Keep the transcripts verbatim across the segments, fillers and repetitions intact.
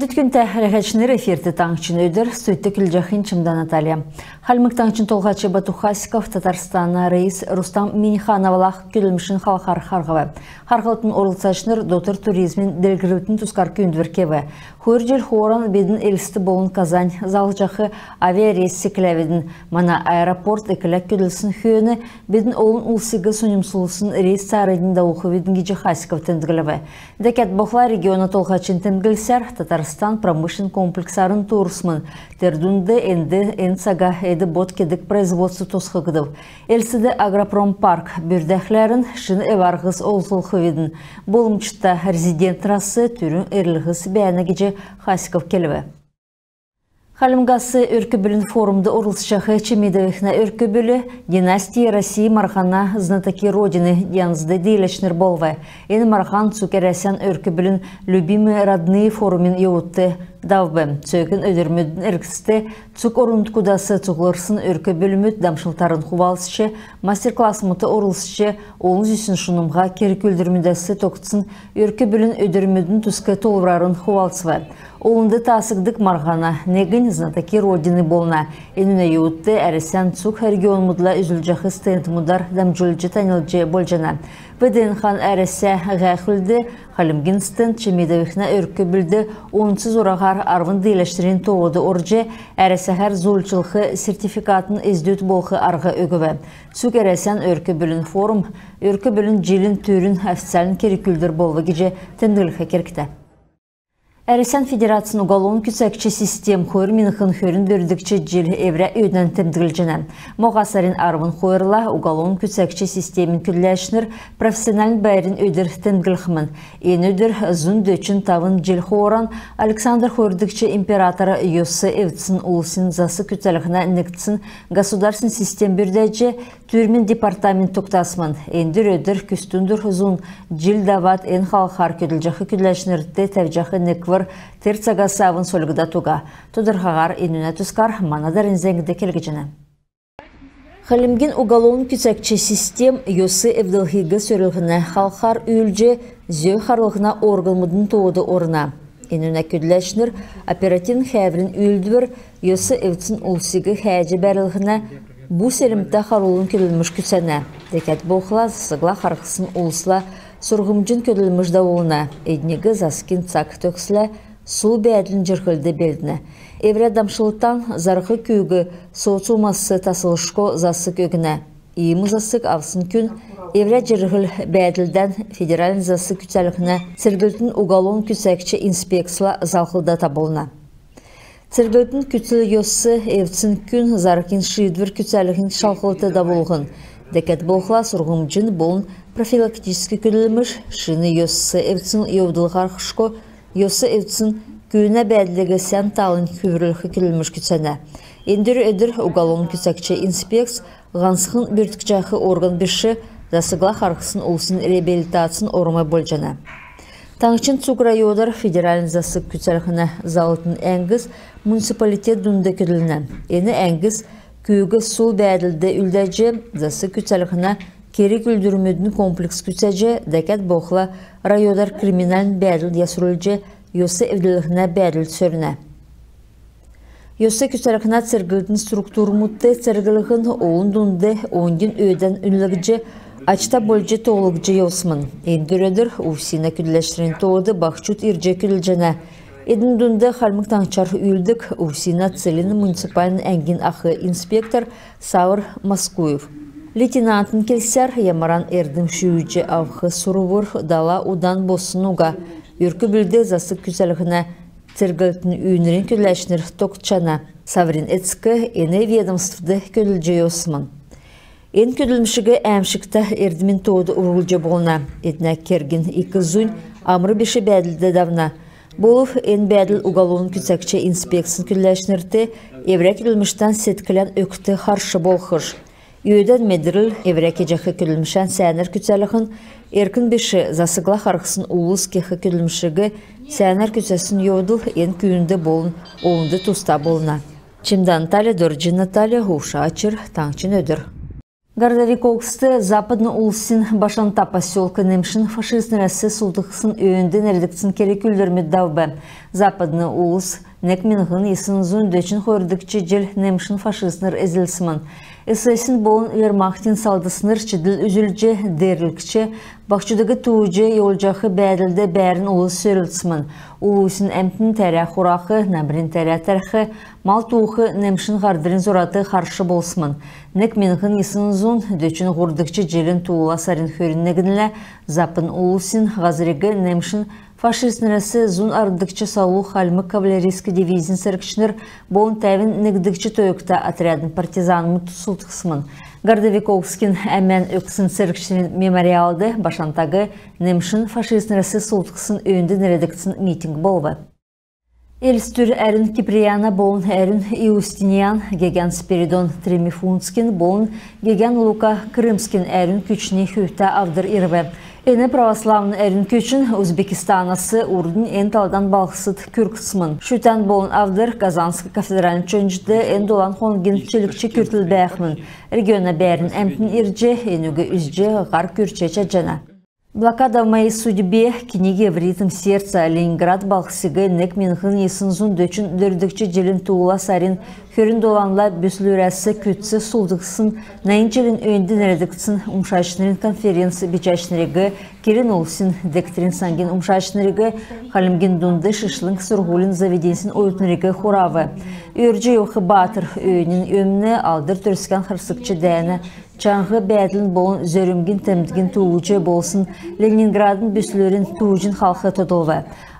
Күндтә хәләһәчнр, эфирт «Таңһчин өдр», студьд көдлҗәхнь Чимдә Наталья. Хальмг Таңһчин Толһач Бату Хасиков Татарстана раис Рустам Миннихановла көдлмшин халхар харһв. Харһлтын орлцачнр дотр туризмин делгрлтин тускар күүндвр кев. Хойр җил хооран бидн Элст болн Казань залһҗах авиарейс секләвидн. Мана аэропорт экләд көдлсн хөөн бидн олн улсиг соньмсулсн рейс цааранднь давулхвидн гиҗ Хасиков темдглв. Дәкәд болхла, региона толһачин темдглсәр, Татарстан промышленн комплексарн туурсмн. Тер дунд энд эн цага эд-бод кедг производств тосхгдв. Элстд агропромпарк бүрдәхләрн шин эв-арһс олзлхвидн. Болмҗта резидентнрәс түрүн эрлһс бәәнә гиҗ Хасиков келв. Хальмгас өрк-бүлин форумд орлцҗах Чемидовихнә өрк-бүл «Династии России» марһана «Знатоки Родины» янзд дииләчнр болв. Эн марһан цуг Әрәсән өрк-бүлин «Любимые родные» форумин йовудт давв. Цөөкн өдрмүдин эргцд цуг орн-нутгудас цуглрсн өрк-бүлмүд дамшлтарн хувалцҗ, мастер-классмудт орлцҗ, олн зүсн шунмһа керг-үүлдврмүдәс тогтсн өрк-бүлин өдрмүдин туск тоолврарн хувалцв. Олнд таасгддг марһана негнь «Знатоки Родины» болна. Энүнә йовудт Әрәсән цуг регионмудла үзүлҗәх стендмүдәр дамҗулҗ таньлдҗ болҗана. ВДНХ-н «Әрәсә» һәәхүлд Хальмгин стенд Чемидовихнә өрк-бүлд онц зураһар арвн дииләчнрин тоод орҗ, Әрәсәһәр зуульчлх сертификатын эздүд болх арһ өгв. Цуг Әрәсән өрк-бүлин форум өрк-бүлин җилин түрүн официальн керг-үүлдвр болв гиҗ темдглх кергтә. Әрәсән Федерацин уголовн күцәгч систем хойр миңһн хөрн дөрвдгч җил эврә өөдән темдглҗәнә. Моһа сарин арвн хойрла уголовн күцәгч системин көдләчнр профессиональн байрин өдр темдглхмн. Эн өдр зун дөчн тавн җил хооран Александр хойрдгч император йос эвдсн улсин засг күцәлһнә негдсн государственн систем бүрдәҗ, түрмин департамент тогтасмн. Эндр өдр күцц дундур зун җил давад, эн халхар көдлҗәх көдләчнрт тәвҗәх неквр тер цагас авн сольгдад уга. Тодрхаһар энүнә тускар мана дарани зәңгд келгдҗәнә. Хальмгин уголовн күцәгч систем йос эвдлһиг сөрлһнә халхар үүлдҗ, зөв харлһна органмудын тоод орна. Энүнә көдләчнр оперативн хәәврин үүлдвр, йос эвдсн улсиг хәәҗ бәрлһнә бу-селмтә харулын көдлмш күцәнә. Дәкәд болхла, засгла харһсн улсла сурһмҗин көдлмш давулна. Эдниг засгин цаг төгслә сул бәәдлин җирһлд белднә. Эврә дамшлтан зарһ күүг социумас таслшго засг өгнә. Иим засг авсн күн эврә җирһл-бәәдлдән федеральн засг күцәлһнә церглтин уголовн күцәгч инспекцла залһлдата болна. Церглтин күцл йос эвдсн күн зарһин шиидвр күцәлһиг шалһлт давулһн. Дәкәд болхла, сурһмҗин болн профилактическ көдлмш, шин йос эвдсн йовдл һарһшго йос эвдсн күүнә бәәдлиг сән таалнь хүврүлх көдлмш күцәнә. Эндр өдр уголовн күцәгч инспекц һанцхн бүрткҗәх орган биш, засгла харһсн улсин реабилитацин орм болҗана. Таңһчин цуг районар федеральн засг күцәлһнә заллтын әңгс муниципалитет дунд көдлнә. Эн әңгс күүг сул бәәдлд үлдәҗ, засг күцәлһнә керг-үүлдврмүдин комплекс күцәҗ, дәкәд болхла районар криминальн бәәдл ясрулҗ, йос эвдлһнә бәәдл сөрнә. Йос күцәлһнә церглтин структурмудт церглһн олн дунд оньдин өөдән үнлгдҗ, ачта болҗ тоолгдҗ йовсмн. Эндр өдр УФСИН-ә көдләчнрин тоод баһчуд ирҗ көдлҗәнә. Эдн дунд Хальмг Таңһчар үүлддг УФСИН-ә Целинн муниципальн әңгин ах инспектор Савр Маскуев. Лейтенантын келсәр, ямаран эрдм шүүҗ авх сурвр дала удан боссн уга. Өрк-бүлд засг күцәлһнә церглтин үйнрин көдләчнр тогтҗана. Саврин эцк эн ведомствд көдлҗ йовсмн. Эн көдлмшиг әәмшгтә эрдмин тоод орулҗ болна. Эднә кергин ик зунь амр биш бәәдлд давна. Болв эн бәәдл уголовн күцәгч инспекцин көдләчнрт эврә көдлмштән седклән өгхд харш болхш. Өөдән медрл, эврә кеҗәх көдлмшән сәәнәр күцәлһн, эркн биш засгла харһсн улс кех көдлмшиг сәәнәр күцәсн йовдл эн күүнд болн олнд туста болна. Чимдә Наталья, Дорҗин Наталья, Хувша Очр, «Таңһчин өдр». Городовиковскд Западн улусин Башанта поселк немшин фашистнрәс сулдхсн өөнд нерәдгдсн керг-үүлдврмүд давв. Западн улус нег миңһн йисн зун дөчн хойрдгч җил немшин фашистнр эзлсмн. Эсэсин болн вермахтин салдснр чидл үзүлҗ, деерлгч, баһчудыг тууҗ йовулҗах бәәдлд бәәрн улс сөрлцсмн. Улусин әмтн тәрә хурах, намрин тәрә тәрх, мал туух немшин һардврин зурад харш болсмн. Нег миңһн йисн зун дөчн һурвдгч җилин туула сарин хөрн негнлә Западн улусин һазриг немшин фашистнрәс зун арвдгч салу хальмг кавалерийск дивизин цергчнр болн тәвн негдгч тойгта отрядин партизанмуд сулдхсмн. Городовиковскин әмән өгсн цергчнрин мемориалд Башантаг немшин фашистнрәс сулдхсн өөнд нерәдгдсн митинг болв. Элстүр Әрүн Киприяна болн Әрүн Иустиниан, гегән Спиридон Тримифунтскин болн гегән Лука Крымскин әрүн күчнә хүвтә авдр ирв. Эн православн әрүн күчн Узбекистанас урднь эн талдан балһсд күргдсмн. Шүтән болн авдр Казанск кафедральн чонҗд эн долан хонгин чилгч күртл бәәхмн. Региона бәәрн әмтн ирҗ, энүг үзҗ, һар күрч чадҗана. «Блокада в моей судьбе. Книги в ритм сердца» Ленинград балһсиг нег миңһн йисн зун дөчн дөрвдгч җилин туула сарин хөрн доланла бүслүрәс күцц сулдхсн найн җилин өөнд нерәдгдсн умшачнрин конференц бичәчнриг, келн улсин дегтрин сангин умшачнриг, Хальмгин дунд шишлң сурһулин заведеньсин оютнриг хурав. Өөрдҗ йовх баатр өөнин өмн Алдр Төрскән харсгч дәәнә чаңһ бәәдлин болн зөрмгин темдгин тууҗ болсн Ленинградын бүслүрин тууҗин халх тодлв.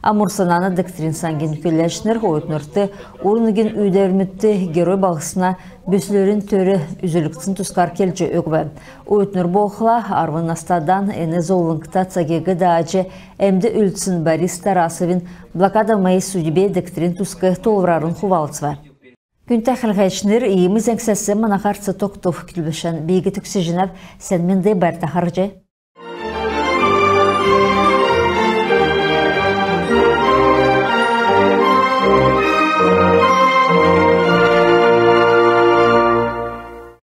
Амур-Санана дегтрин сангин көдләчнр оютнрт урн үгин үүдәврмүдт герой балһсна бүслүрин төр үзүлгдсн тускар келҗ өгв. Оютнр болхла арвн настадан эн зовлңта цагиг дааҗ әмд үлдсн Борис Тарасовин «Блокада в моей судьбе» дегтрин туск тоолврарн хувалцв. Күндтә хәләһәчнр, иим зәңгсәс мана һарц тогтв. Көдлмшән би төгсәҗәнәв. Сән менд, байрта харһий.